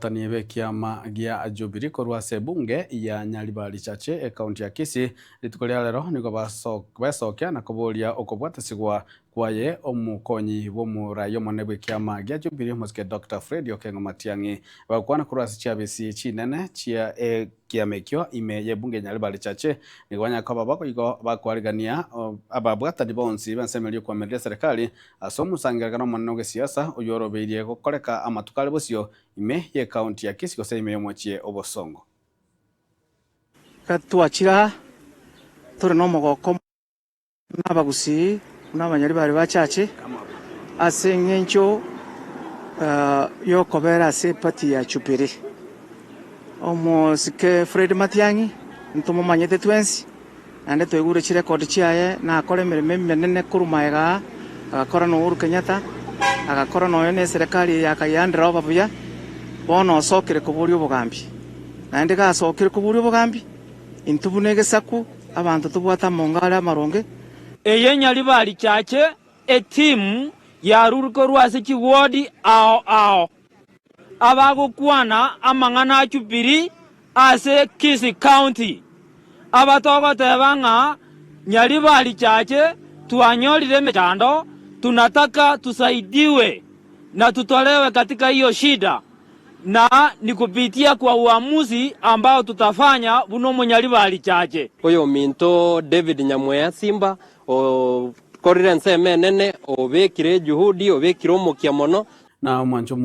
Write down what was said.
Abatani b'ekiama gia Jubilee korwa ase ebunge ya Nyaribari Chache, ekaunti ya Kisii, rituko ria rero nigo besokia na koboria okobwatasigwa kwaye omokonyi bw'omorai omonene bw'ekiama gia Jubilee omosike Doctor Fred Okengo Matiang'i. Bagokwana korwa ase chiabisi chinene chia ekiama ekio ime y'ebunge ya Nyaribari Chache nigo banyare koba boigo bakoarigania ababwatani bonsi b'ensemo eria y'okoamereria eserekari ase omosangererekano omonene o gesiasa oyio orobeirie gokoreka amatuko are bosio ime y'ekaunti ya Kisii gose ime y'omochie o Bosongo. Ekero twachire aa, tore nomogoko buna abagusii, buna abanyaribari ba chache, ase eng'encho y'okobera ase eparty ya Jubilee. Omosike Fred Matiang'i ntomomanyete twensi, naende twaigure chirekodi chiaye, nakora emeremo emenene korwa magega aa, agakora na Uhuru Kenyatta, agakora nonya na eserekari eye akayehandera oba buya, bono osokire koboria obogambi. Naende gasokire koboria obogambi, intwe buna egesaku, abanto tobwate amonga are amaronge. Eye Nyaribari Chache etimu yarure korwa ase chiwodi ao ao, abagokwana amang'ana a Jubilee ase Kisii County, aba togoteba ng'a Nyaribari Chache twanyorire emechando, tunataka tusaidiwe na tutolewe katika hiyo shida na ni kupitia kwa uamuzi ambao tutafanya buna omonyaribari Chache. Oyominto David Nyamweya Simba okorire ensemo enene, obekire ejuhudi, obekire omokia mono. Na omwancho.